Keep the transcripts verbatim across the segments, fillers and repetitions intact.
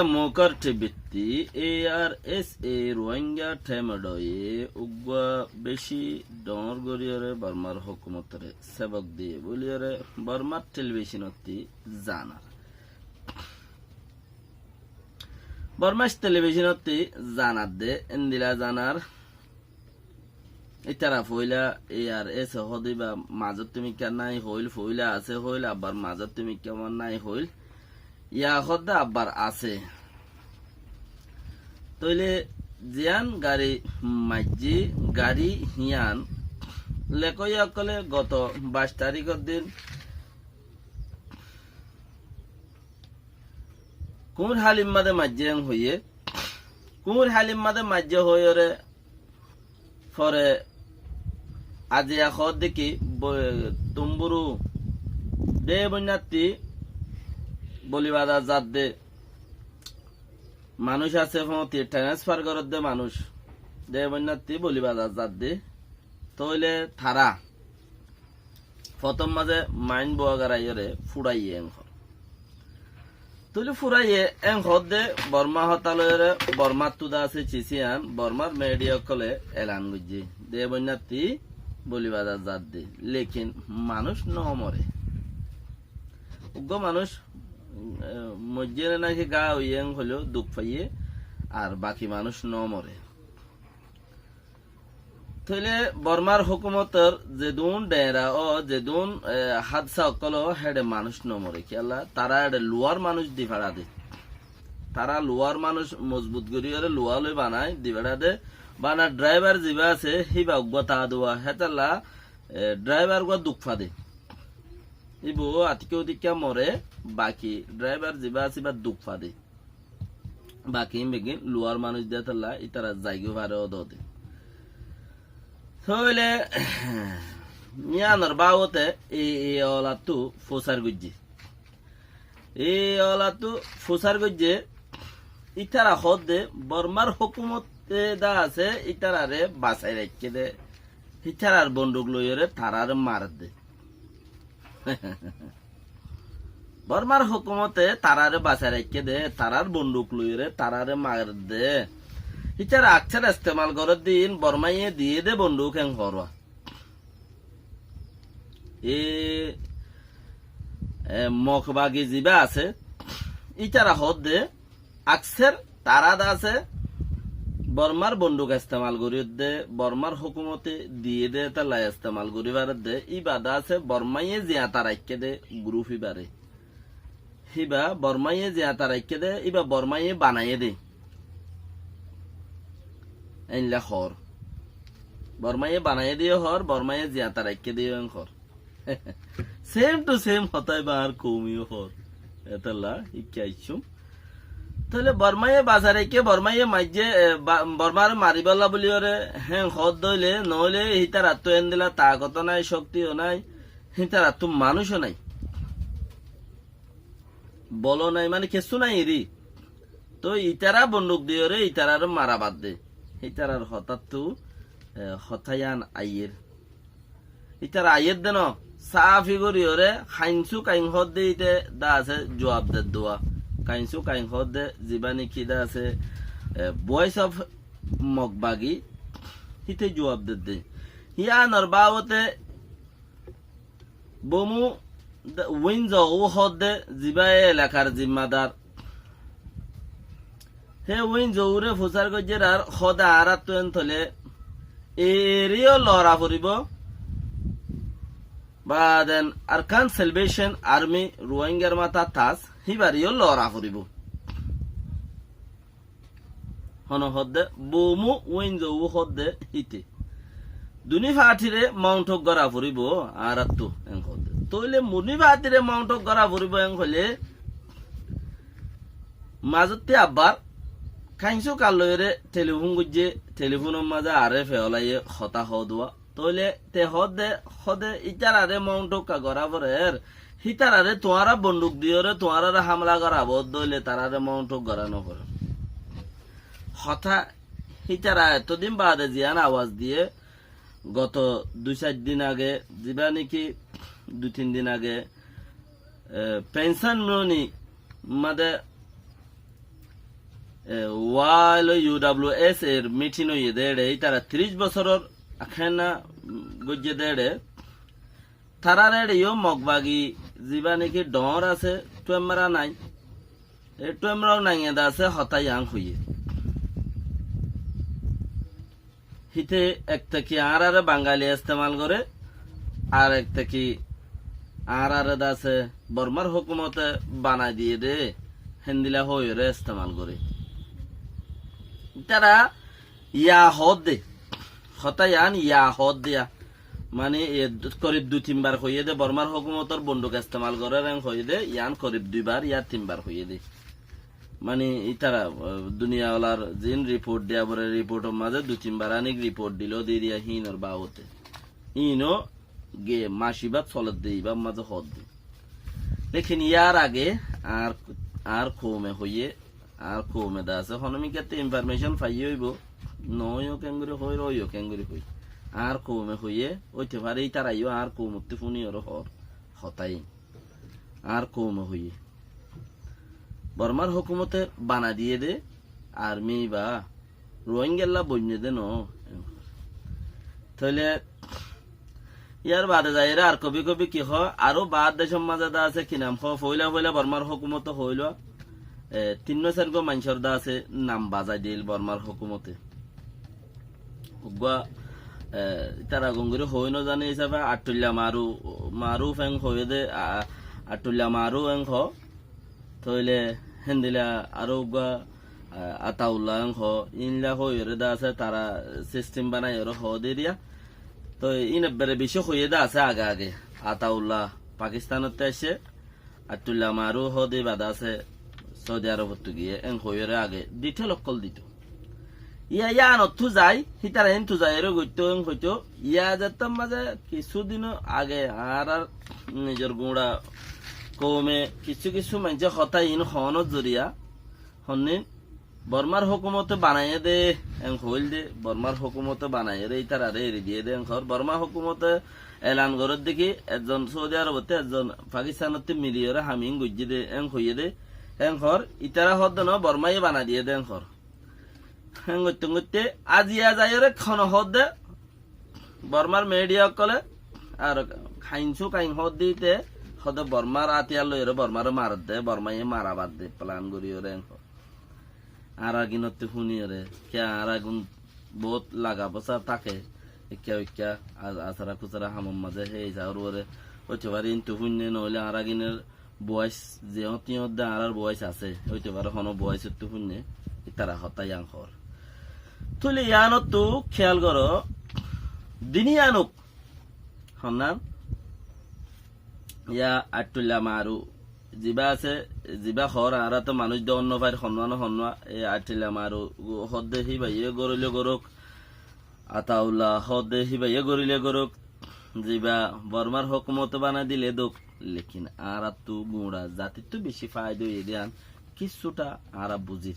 Mokar Tibitti A R S A Rohingya Temedhoye uggwá beci dhoóñr goríyore Bormar hókumotóre sebok diye bóliyore Bormar telibicónottí zanar. Bormar telibicónottí zanadde, endila zanar. Ítara foóila A R S hoóde íba mazót timikká nái hoóil, foóila asé hoóil, abbar mazót timikká nái hoóil, yá hoódde abbar asé. Tóile ziyán gari maijjé, gari híyan lekóiya ókkolé goto baic tarikór din kuñr hálimmáde maijjé en hoiyé, kuñr hálimmáde maijjé hoiyóre fore aziya hoódde ki, bo-, tumburu de boinnátti boli bazar zadde manúic asé, foóñti transfer goródde manúic de boinnátti boli bazar zadde. Tóile tará fottóm mazé main bua garaiyóre fúraiyé en hoór. Tóile fúraiyé en hoódde Borma hotá loiyóre Bormáttu de asé cisíyan, Bormar mediya ókkolé elan goijjé de boinnátti boli bazar zadde, lekin manúic nomoré. Uggwá manúic, e, moijjé né náki gáa óiye en hoilé duk faiyé, ar baki manúic nomoré. Tóile Bormar hókumotor zedún dheñra ó, zedún, e, hádsa ókkol ó, héçe manúic nomoré. Kiyólla? Tará héçe luwar manúic di feçá de. Tará luwar manúic mozbut goríyore luwa loi banai di feçá de. Bana dhraibar zibá asé, híba uggwá taá duwa. Hétolla, e, dhraibar uggwá duk fa de. Íba atikká utikká moré, baki dhraibar zibá asé, íba duk fa de. Baki ín beggín luwar manúic de hétolla ítara zaigói fare ódode. Tóile yíanor babote e, e olattú fusár goijjé. E olattú fusár goijjé, ítara hoódde Bormar hókumote de asé, ítararé basai raikké de, ítarar bonduk loiyóre tarare maredde. Bormar hókumote tarare basai raikké de, tarar bonduk loiyóre tarare maredde. Ítara aksar estemal gorédde ín Bormaye diyé dé bonduk en hoór. E, e, Mokbagi zibá asé, ítara hoódde aksar tará de asé, Bormar bonduk estemal goríyedde, Bormar hókumote diyé dé hétolla estemal gorí faredde, íba de asé Bormaye ziañta raikké dé gurúf íbaré. Híba Bormaye ziañta raikké dé, íba Bormaye banaiyé dé. Éinla hoór. Bormaye banaiyé dé yó hoór, Bormaye ziañta raikké dé yó en hoór. Same to same hotá íba añár koumi yó hoór. Hétolla íkka aiccúm. Tóile Bormaye basai raikké, Bormaye maijjé, e, ba-, Bormare maribólla bóliyoré, héen hoódde óile, noóile hítarattú endila taakot ó nái, cókti ó nái, hítarattú manúic ó nái. Bol ó nái, mane kessú nái eri. Toi ítara bonduk diyoré ítararé mara badde. Ítarar hotáttu, e, hotá yían aiyér. Ítara aiyér dé no, sáfi goríyoré, Kainsu Kain hoódde íte de asé juab der dé. Kainsu Kain hoódde zibá néki de asé, e, Voice of Mokbagi, híte juab der dé. Yíanor babote Bomu de, Winzo u hoódde zibá e elakar zimmadar. Hé Winzo uré fusár goijjér ar hoódde añáráttu en tóile e eré yó lora foribó. Baaden Arakan Salvation Army Ruáingar matá tas, híbaré yó lora foribó. Hone hoódde, Bomu Winzo u hoódde híte. Duní fathíre mount gorá foribó, añáráttu, en hoódde. Tóile duní fathíre mount gorá foribó, en hoilé, mazótti abbar, Kainsu Kain loiyóre telifún goijjé, telifúnor mazé añáre feólaiyé hotá hoódde. Tóile te hoódde, hoódde ítararé mount okká gorá forer, hítararé tuáñra bonduk diyoré tuáñráre hámla gorá boódde óile tararé mount gorá noforer. Hotá hítara etodin baade ziyán awaz diyé, goto dui sair din age, zibá néki dui tin din age, e, Pensan Mroni mazé E, wá óilo U W S er mitin óiye dé eçé, ítara tiríc bosóror akéna, mm, goijjé dé eçé. Tarár eçé yó Mokbagi zibá néki dhoóñr asé, thuémra nái. E thuémrau nainge dé asé hotá yián hoiyé. Híte ekta ki añáráre Bangali estemal goré, ar ekta ki añáráre dé asé Bormár hókumote banai diyé dé, héndila hoiyóre estemal goré. Ítara yá hoódde, hotá yián yá hoódde yá. Mani, e, korib dui tin bar hoiyé dé, Bormár hókumotor bonduk estemal gorér en hoiyé dé, yián korib dui bar yá tin bar hoiyé dé. Mani, ítara, e, duniya olar zin riport diya foré, riportor mazé dui tin bar anik riport diló dé diya híinor babote. Híino ge maci bát soledde ibár mazé hoódde. Lekin yár age añár, añár koume hoiyé, añár koume dé asé, honó mikkátte informécon faiyé óibo, noóiyo keéngorí hoóir, óiyo keéngorí hoóir. Añár koume hoiyé, óite fare ítara yó añár koumottú fúniyoré hoór hotá iín. Añár koume hoiyé. Bormár hókumote bana diyé dé, armi ba Ruáingalla boinné dé noó. Tóile yár bade zaiyóre ar kobi kobi ki hoó, aró baár decór mazé dé asé ki nam hoó, foóila foóila Bormár hókumote hoóilo, e, tinnúa sairgúa maincór dé asé nam bazai diíl Bormár hókumote. Uggúa, e, ítara gom gorí hoói nozané hísafe Attulla Maru, Maruf en hoiyé dé, a, Attulla Maru en hoó. Tóile héndila aró uggúa, a, Ataulla en hoó, íinlla hoiyóre dé asé, tará sistem banaiyóre hoó dé diya. Toi íin ebbere bicí hoiyé dé asé age age. Ataulla Pakistanottú aiccé, Attulla Maru hoó dé ibá dé asé Saudi Arobottú giyé, en hoiyóre age dithel ókkol dito. Yá, yíanottú zai, hítara híintu zaiyóre goittó, en hoitó, yá zettór mazé kissú din age añárar nizor guñça koume kissú kissú maincé hotá iín hoónor zoriya, honnín, Bormár hókumote banaiyé dé, en hoóil dé, Bormár hókumote banaiyóre ítararé eri diyé dé, en hoór. Bormár hókumote elan gorér dé ki, ezzon Saudi Arobottú, ezzon Pakistanottú miliyóre ham iín goijjé dé, en hoiyé dé, en hoór. Ítara hoódde noó, Bormáye banai diyé dé, en hoór. En goitté goitté aziya zaiyóre hono hoódde, Bormár midiya ókkolé ar kain sú kain hoódde íte, hoódde Bormár átiyar loiyóre Bormáre maredde, Bormáye marabar dé plan goríyoré en hoó. Añára gínottú fúniyóre, kiyá añára gún boóut laga bósa táke, ikká uikká a-, asara kusara hamor mazé hé isaur uore óite fare, íntu fúinne noóile añára gínor buáis, ze ót iñót de añárár buáis asé, óite fare honó buáisottú fúinne, ítara hotá yián hoór. Tóile yiánottú kéyal goró, dini yián ók, honnán, yá Attulla Maru, zibá asé, zibá hoór, añára to manúic de onnó fair, honnúa no honnúa, e Attulla Maru hoódde híbayé goróile gorók, Ataulla hoódde híbayé goríle gorók, zibá Bormár hókumote banai dile douk, lekin añáráttu guñça zatittú bicí faida óiye dé yián kissúta añára buzír.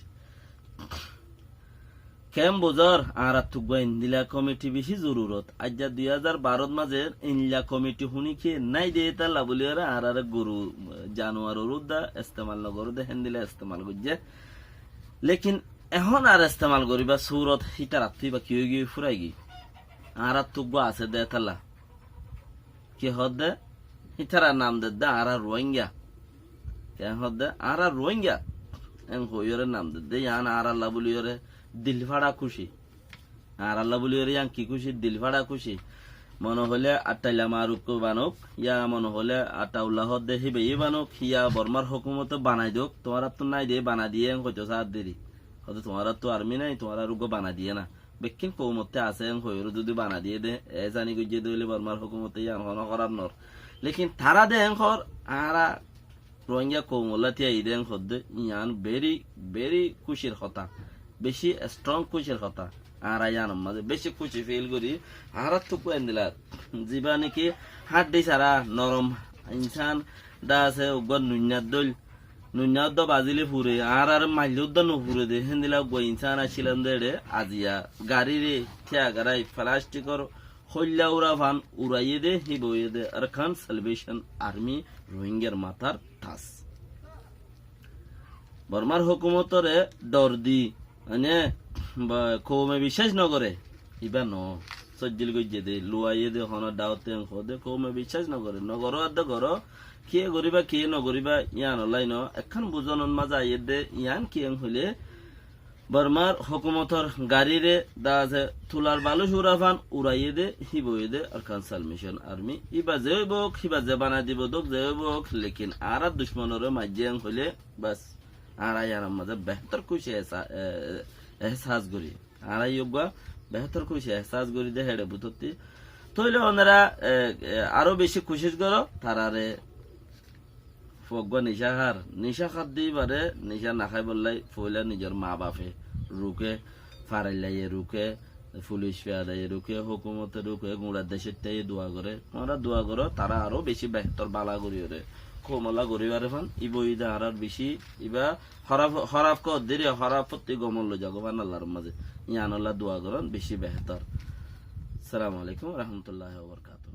Keén buzór, añáráttu uggúa endila komiti bicí zorurot. Aijja dui házar barót mazé endila komiti huníkiye nái dé, étalla bóliyoré añáráre goru januaror údda estemal nogoródde, héndila estemal goijjé. Lekin ehón ar estemal goríbar surot hítarattú íba ki óigiyoi, fúraigiyoi. Añáráttu uggúa asé dé étalla. Ki hoódde? Hítara nam dedde añára Ruáinga. Keén hoódde? Añára Ruáinga. En hoiyóre nam dedde, yián añáralla bóliyoré dilfáça kúci. Añáralla bóliyoré yián ki kúci? Dilfáça kúci. Mone hoilé Attulla Maruf kó banouk, yá mone hoilé Ataulla hoódde híbayé banouk, yá Bormár hókumote banai douk, tuáñráttu nái dé banai diyé en hoitó saár deri. Hoódde tuáñráttu armi nái, tuáñrár uggúa banai diyé na. Bekkín koumottú asé en hoiyóre zudi banai diyé dé, ehsáni goijjé dé óile Bormár hókumote yián honó hóraf noór. Lekin tará dé en hoór, añára Ruáinga koumolla tíaiyí dé en hoódde, yián very, very kúcir hotá. Bicí strong kúcir hotá. Añára yiánor mazé bicí kúci fil gorí, añáráttu uggúa endila zibá néki háñddi sára norom insán dá asé, uggúa nuinnar dóil, nuinna údda bazíle fure, añáráre maille údda nofure dé, héndila uggúa insán accílam dé eçé, aziya garíre, tíagarái, felastikor hóilla urafan uraiyé dé, híba óiye dé Arakan Salvation Army, Ruáingar matár tas. Bormar hókumotóre dhor di, mane, ba, koume biccác nogoré, íba no. Sóijjil goijjé dé, luwaiyé dé, honó dhaóte en hoó dé, koume biccác nogoré. Nogoró adde goró, kiyé goríba, kiyé nogoríba, yíanollá no. Ekkán buzonor mazé aiyé dé, yían ki en hoilé, Bormar hókumotór garíre daze tular balúic urafán uraiyé dé, híba óiye dé Arakan Salvation Army. Íba ze óibok, híba ze banai dibo dók, ze óibok, lekin añárar ducmonoré maijjé en hoilé, bas, añára yíanor mazé behétor kúci ehsa-, e, ehsas gorí. Añára yó uggúa behétor kúci ehsas gorí dé héçe bútotti. Tóile onora, e, e, aró bicí kucíc goró, tarare Fua uggúa nicá hár, nicá hár de íbaré, nicá no háibolla foila nizor maa bafe ruké, faraillaye ruké, fulic fiyadaye ruké, hókumote ruké, guñça decóittaye dua goré. Tuáñra dua goró, tará aró bicí behétor bála goríyoré koumolla gorí fare fán. Íba óiye dé añárar bicí, íba hóraf, hóraf hoódde, hóraf fottí gomot loi zagói fán Allar mazé. Yíanolla dua gorón bicí behétor. Assalamu alaikum wa rahmatullahi wa barakatuhu.